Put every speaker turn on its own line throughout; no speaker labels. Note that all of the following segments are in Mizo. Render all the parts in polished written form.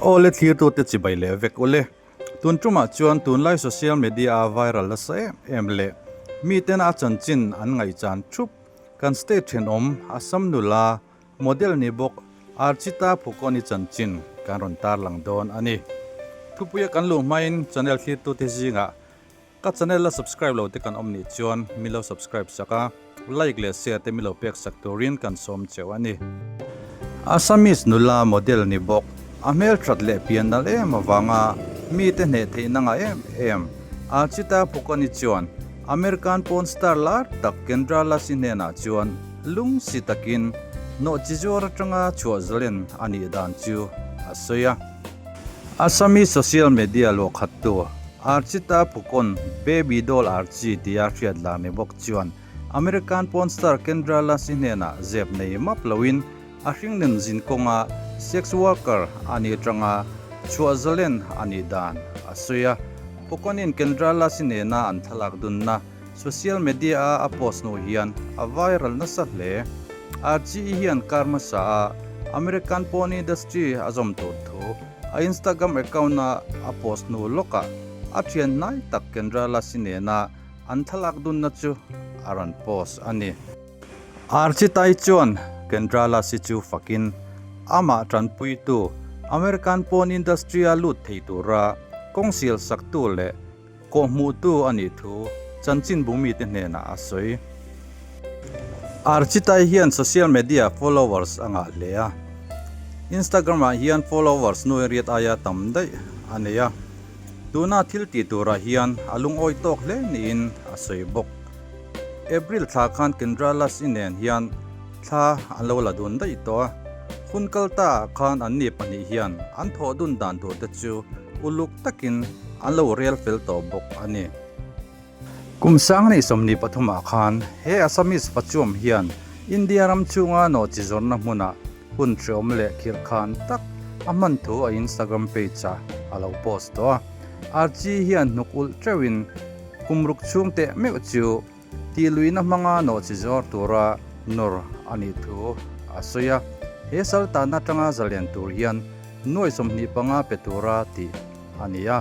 Aw le thlirtute chibai leh vek ule. Tun tumah chuan tunlai social media a viral nasa em em leh miten a chanchin an ngaihchan thup kan state thenawm Assam nula model ni bawk Archita Phukoni chanchin kan rawn tarlang dawn a ni. Thupuia kan luh hmain channel thlirtute zingah Ka channel la subscribe lo te kan awm nih chuan min lo subscribe sak a, like leh share te min lo pek sak turin kan sawm cheu a ni. Assamese nula model ni bawk, a hmelthat leh pian nalh em avanga mite hneh theihna ngah em em Archita Phukani chuan American porn star lar tak Kendra Lassi hnenah chuan lungsi takin nawhchizuar atanga chhuah zalen a nih dan chu a sawi a. Assamese social media luahkhattu Archita Phukon Baby Doll Archie tia hriat lar ni bawk chuan American porn star Kendra Lassi hnenah zep nei map loin a hringnun zin kawnga sex worker a nih atanga chhuah zalen a nih dan a sawi a. Phukonin Kendra Lassi nena an thlalak dunna social media-a a post hnu hian a viral nasa hle. Archie hian kar hmasa a American porn industry a zawm tur thu a Instagram account-a a post hnu lawkah a thian hnai tak Kendra Lassi nena an thlalak dunna chu a rawn post a ni. Archie Tai chuan Kendra Lassi chu fakin amah tanpuitu American porn industry-a lut thei tura kawng sial saktu leh Kawhhmuhtu a nih thu chanchinbu mite hnenah a sawi. Architai hian social media followers a ngah hle a, Instagram ah hian followers nuai riat aia tam daih a nei a, tuna thil tih turah hian a lungawi tawk hle niin a sawi bawk. April thla khan Kendra Lassi nen hian thla an lo la dun daih tawh a, hun kal ta ah khan anni pahnih hian an thawh dun dan tur te chu uluk takin an lo rel fel tawh bawk a ni. Kum sang 23 ah khan he Assamese fachuam hian India ram chhunga nawhchi zawrhna hmunah hun hreawm leh khirhkhan tak a hman thu a Instagram page ah a lo post tawh a. Archie hian hnuk ulh teuhin kum ruk chhung teh meuh chu Tih luihna hmanga nawhchi zawr tura nawr a nih thu a sawi a, he saltan atanga zalian tur hian nuai 25 pe tura tih a ni a.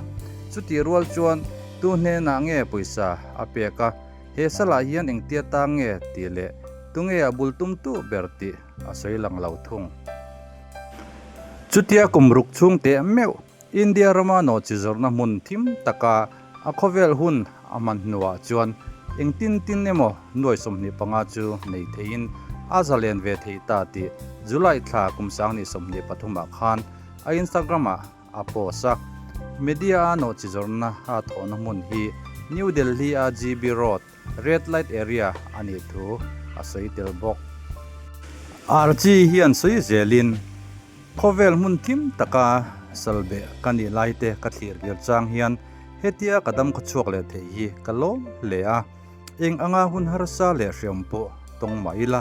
Chutih rual chuan tu hnenah nge pawisa a pek a, he salah hian engtia tang nge tih leh tunge a bul tum tu ber tih a sawi lang lo thung. Chutia kum ruk chhung teh meuh India rama nawhchi zawrhna hmun thim taka a khawvel hun a hman hnuah chuan engtin tin emaw nuai 25 chu nei theiin a zalen ve thei ta tih July thla kum 2023 ah khan a Instagram ah a post a. Media a nawhchi zawrhna a thawhna hmun hi New Delhi a GB Road, Red Light Area a nih thu a sawi tel bawk. Archie hian sawi zelin Khawvel hmun thim taka salbeh ka nih lai te ka thlir kir chang hian hetia ka dam khaw chhuak leh theih hi ka lawm hle a. Eng anga hun harsa leh hreawm pawh tawng mah ila,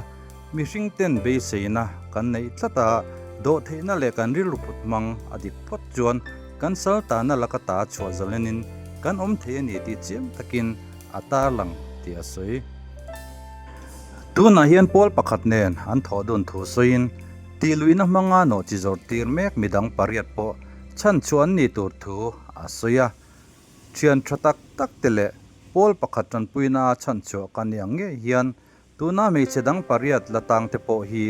mihring ten beiseina kan neih tlat a, dawhtheihna leh kan rilru phut hmang a dik phawt chuan kan sal tana laka ta chhuah zalenin kan awm thei a ni tih chiang takin a tarlang tih a sawi. Tunah hian pawl pakhat nen an thawh dun thu sawiin Tih luihna hmanga nawhchi zawrh tir mek midang pariat pawh chhan chu an nih tur thu a sawi a. Thian tha tak tak te leh pawl pakhat tanpuina a chhan chhuah ka ni ang ngei hian tuna hmeichhe dang pariat la tang te pawh hi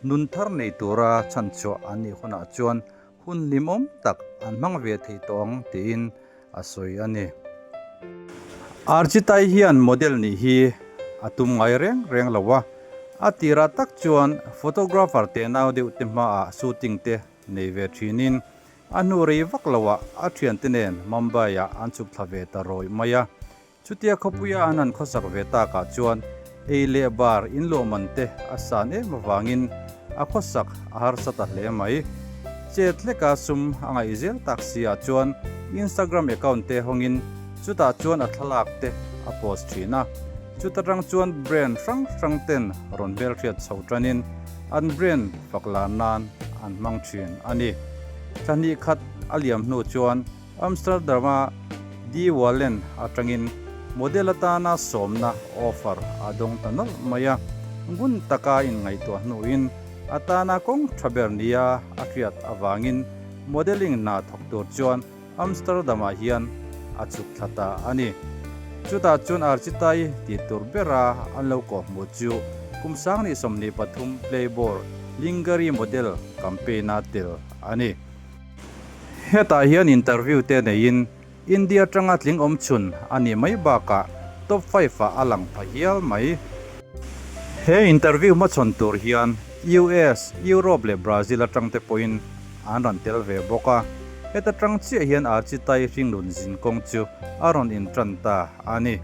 nun thar nei tura chhan chhuah an nih hunah chuan hun hlimawm tak an hmang ve thei tawh ang tiin a sawi a ni. Architai hian model nih hi a tum ngai reng reng lo a, a tirah tak chuan photographer te nau deuh te hmaah shooting te nei ve thinin a hnu rei vak loah a thiante nen Mumbai-ah an chhuk thla ve ta rawih mai a. Chutia khawpuia an han khawsak ve takah chuan ei leh bar inluahman te a san em avangin a khawsak a harsa ta hle mai. Chet hleka sum a ngaih zel tak si ah chuan Instagram account te hawngin chutah chuan a thlalak te a post thin a. Chuta tang chuan brand hrang hrang ten rawn hmelhriat chho tanin an brand fak lar nan an hmang thin a ni. Thla hnih khat a liam hnu chuan Amsterdam-a De Wallen atangin model atana sawmna offer a dawng ta nawlh mai a, ngun taka inngaihtuah hnuin a tana kawng tha ber nia a hriat avangin Modelling hna thawk tur chuan Amsterdam-ah hian a chhuk thla ta a ni. Chutah chuan Architai tih tur bera an lo kawhhmuh chu kum 2023 Playboy Lingerie Model campaign-a tel a ni. Hetah hian interview te neiin India tanga tling awm chhun a nih mai bakah top five-ah a lang pha hial mai. He interview hmachhawn tur hian US, Europe leh Brazil atang te pawhin an rawn tel ve bawk a. Heta tang chiah hian Architai hringlun zin kawng chu a rawn intan ta a ni.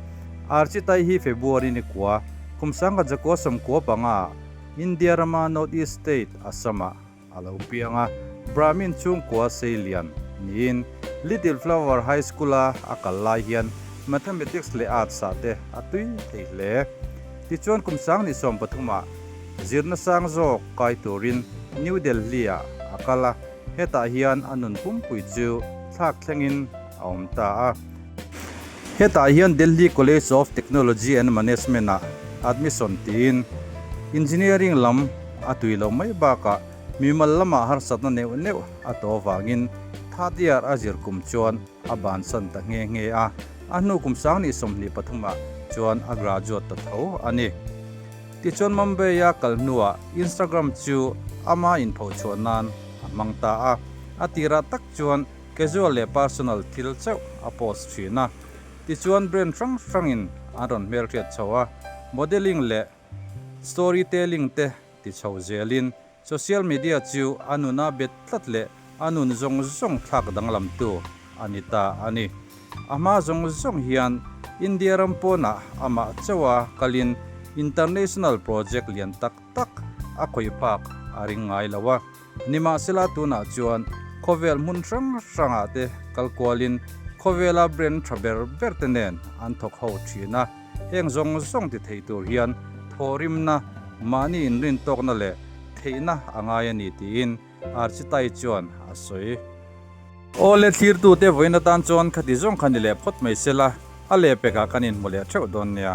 Architai hi February ni kua kum 1995 India rama North East state Assam-ah A lo piang a, Brahmin chhungkua Seilian niin Little Flower High School-a a kal lai hian Mathematics leh Arts-ah te a tui thei hle. Tichuan kum 2013 ah zirna sang zawk kai turin New Delhi-ah a kal a, hetah hian a nun pumpui chu thlak thlengin a awm ta a. Hetah hian Delhi College of Technology and Management-ah admission tiin Engineering lam a tui lo mai bakah mimal lamah harsatna neuh neuh a tawh avangin third year a zir kum chuan a bansan ta nghe nghe a, a hnu kum 2023 ah chuan a graduate ta tho a ni. Tichuan Mumbai-a kal hnuah Instagram chu ama inphochhuah nan a hmang ta a, a tirah tak chuan Casual leh personal thil chauh a post thin a, tichuan brand hrang hrangin an rawn hmelhriat chho a, modelling leh storytelling te ti chho zelin social media chu a nuna bet tlat leh a nun zawng zawng thlak danglamtu a ni ta a ni. A hma zawng zawng hian India ram pawnah amah chauha kalin international project lian tak tak a khawih phak a ring ngai lo a. Nimahsela tunah chuan khawvel hmun hrang hrangah te kal kualin khawvela brand tha ber ber te nen an thawk ho thin a, heng zawng zawng ti thei tur hian thawhrimna, mahni inrintawkna leh theihna a ngai a ni tiin Architai chuan a sawi. Aw le thlirtute vawiin atan chuan khati zawng kha ni leh phawt mai sela, a lehpekah kan inhmu leh theuh dawn nia.